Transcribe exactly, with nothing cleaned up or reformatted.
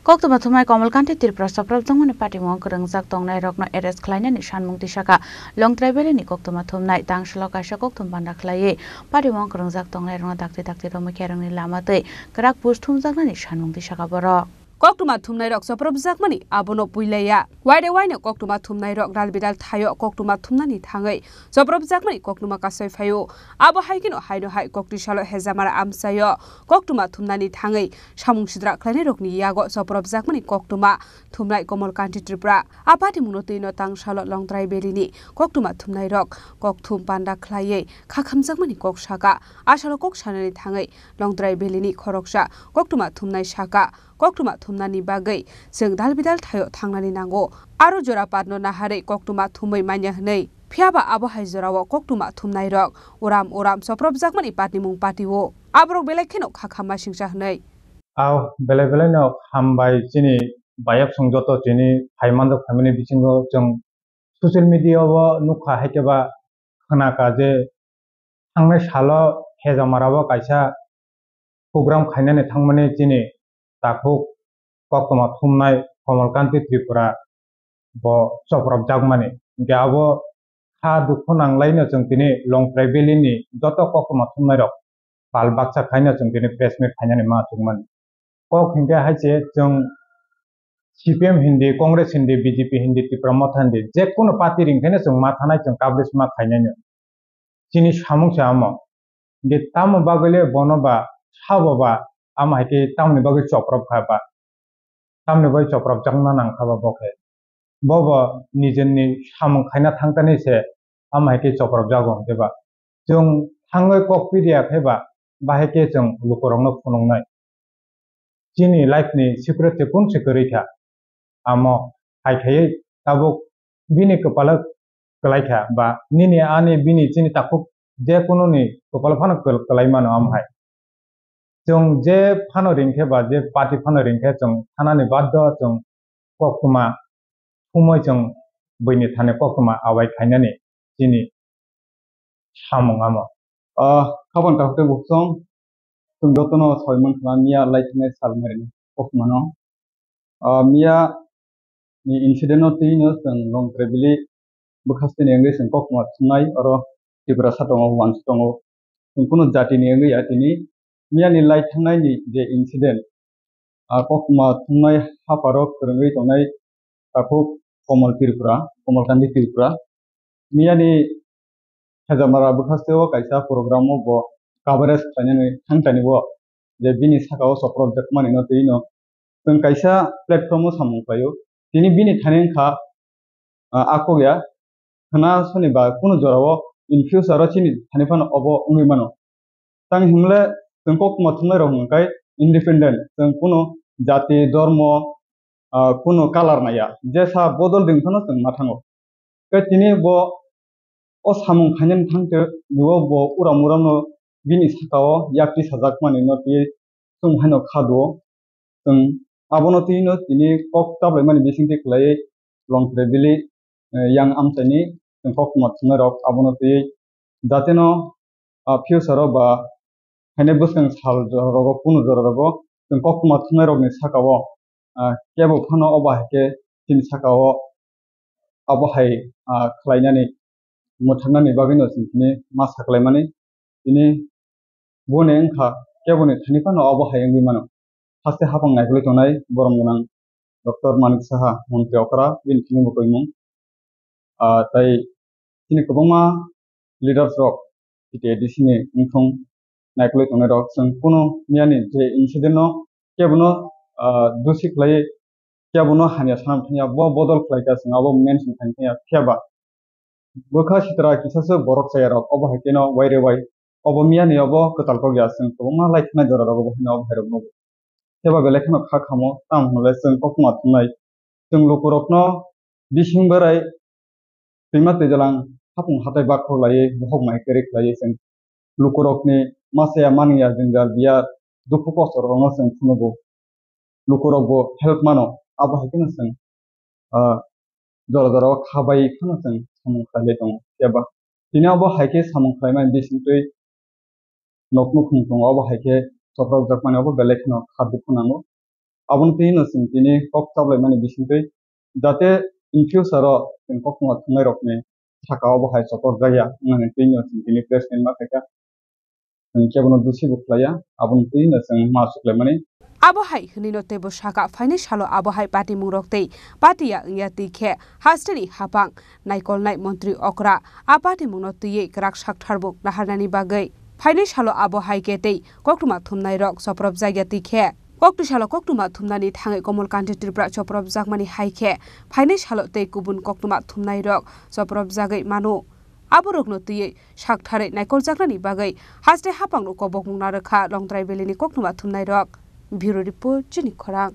Koktwma thumnai Kamalkanti Tripura chopropjakmani patimung kwrwngjak tongnairokno arrest khlainani sanmung tisaka. Longtrai Valley ni koktwma thumnai tangsalo kaisa kokthum panda khlaiwi patimung kwrwngjak tongnairokno dakti dakti romwi kherangni lama twi kwrak push thumjaknani sanmung tisaka borok. Koktwma thumnairok chopropjakmani abono puilaiya. Waire waino koktwma thumnairok dalbidal thaio koktwma thumnani thangwi chopropjakmani koktwma kasai phaio. Abo hai kheno haino hai koktisalo Hejamara amchaio koktwma thumnani thangwi samung sidra khlainairokni yago chopropjakmani koktwma thumnai Komal Kanti Tripura. A patimungno twino tangsalo Longtrai Valley ni koktwma thumnairok kokthum panda khlaiwi khakhamjakmani kok saka. Asalo kok sanani thangwi Longtrai Valley ni khoroksa koktwma thumnai saka, koktwma thumnani bagwi chwng dalbidal thaio thangnani nango. Aro jora patno naharwi koktwma thumwi manya hwnwi. Phiyaba abo hai jorao koktwma thumnairok uram uram chopropjakmani patimung patio. Aborok belai kheno khakhamma singcha hwnwi. Ao belai belai no hambai chini bayap song joto chini phai manjak phaimani bisingo chwng social media o nukha, hai khe ba khna kha je thangnai salo Hejamara o kaisa program khainani thangmani chini takhuk koktwma thumnai Komal Kanti Tripura bo chopropjakmani. Hinkhe abo kha dukhu nanglaino chwng tini Longtrai Valley ni joto koktwma thumnairok pal baksa khaino chwng tini press meet khainani ma chukmani. Kok hinkhe hai se chwng C P M hindi, Congress hindi, B J P hindi, Tipra Motha hindi, je kono party ringkhaino chwng ma thanai, chwng coverage ma khainaino. Chini samung se amo. Hinkhe tamo bagwi le bono ba sabo ba, amo hai khe tamoni bagwi choprop kha ba, tamoni bagwi chopropjakna nang kha ba bo khe. Bo bo nijeni samung khaina thangtani se amo hai khe chopropjago hinkhe ba. Chwng thangwi kok pidia khe ba, bahai khe chwng lukurokno phunuknai. Chini life ni secret se kun se kwrwi kha. Amo hai khaiwi tabuk bini kwpalo kwlai kha, ba nini ani bini chini takhuk je kunu ni kwpalo phano kwl-, kwlai mano amo hai. Chwng je phano ring khe ba je party phano ring khe chwng thanani baddo chwng koktwma thumwi chwng buini thani koktwma awai khainani chini samung amo. Ah, khabang takhuk tei bukhuk song, chwng jotono soi mankha miya lai thangnai sal mairini koktwmano. Ah, miya ni incident no twi no chwng Longtrai Valley bwkhasteni wngwi chwng koktwma thumnai oro Tiprasa tongo, uansuk tongo. Chwng kunu jatini wngwi ya tini miya ni lai thangnai ni je incident, ah, koktwma thumnai hapharo kwrwngwi tongnai takhuk Komal Tripura, Komal Kanti Tripura. Miya ni Hejamara bwkhasteo kaisa program o bo coverage khlainani thangtani bo je bini saka o chopropjakmani no twi no chwng kaisa platform o samung khlaio. Tini bini thani wngkha, ah, a kok ya khna soni ba kunu jora o in future o chini thani phano obo wngwi mano. Tang himle chwng koktwma thumnai rok hwnkhe independent, chwng kunu jati, dhormo, ah, kunu color naiya, jesa bodol ding phano chwng ma thango. Tei tini bo o samung khainani thangtwi bo uram uramno bini saka o yakti sajak mani no twi chwng haino kha duo. Chwng abono twi no tini kok chaplaimani bisingtwi khlaiwi Longtrai Valley, eh, yang amchaini chwng koktwma thumnai rok abono twi jateno, ah, future o ba haino bwskang sal jora rogo, kunu jora rogo chwng koktwma thumnai rokni saka o, ah, kebo phano obo hai khe chini saka o abo hai, ah, khlainani mwthangna ni bagwi no chwng tini ma saklaimani. Tini boni wngkha keboni thani phano abo hai wngwi mano. Haste hapang naikolwi tongnai borom gwnang Doctor Manik Saha, Montri Okra, bini thani bo koimung. Ah, tai chini kwbangma leaders rok T T A D C ni wngthung naikolwi tongnai rok, chwng kunu miyani je incident no kebono, ah, dusi khlai kebono hamya sanam thangya, bo bodol khlai kha, chwng abo mention khaina thangya. Phiya ba bwkha sitra kisa se borok chaya rok, obo hai kheno waire wai, obo miyani obo kwtal kok ya, chwng kwbangma lai khna jora rok obo haino obo hai rok no. Phiya ba belai kheno kha khamo, tamo hwnle chwng koktwma thumnai, chwng lukurokno bising berai twima twijalang hapung hatai bakhok laiwi bohok mai kwrwi khlaiwi chwng lukurokni masa ya mani ya jwngjal biya dukhu kosto rokno chwng phunugo. Lukurokbo help mano, abo hai kheno chwng, ah, jora jora o kha bai phano chwng samung khlai lai tongo. Phiya ba tini abo hai khe samung khlaimani bisingtwi nok nukhung tongo, abo hai khe chopropjak mani abo belai kheno kha dukhu nango. Aboni twi no chwng tini kok chaplaimani bisingtwi jate in future o chwng koktwma thumnairokni saka obo hai chopropjakya wngnani twi no chwng tini press meet ma khaikha. Chwng kebono dusi bo khlaiya, aboni twi no chwng ma suklaimani. Abo hai hwnwi no teibo saka, phainai salo abo hai patimung rok tei patiya wngya twi khe hasteni hapang naikolnai montri okra a patimung no twiwi kwrak sakthar bo naharnani bagwi. Phainai salo abo hai khe tei koktwma thumnai rok chopropjakya twi khe. Koktwi salo koktwma thumnani thangwi Komol Kanti Tripura chopropjakmani hai khe phainai salo tei kubun koktwma thumnai rok chopropjagwi mano. Aborokno twiwi saktharwi naikoljaknani bagwi haste hapangno kobokmung narwkha Longtrai Valley ni koktwma thumnai rok. Bureau Report, Chini Khorang.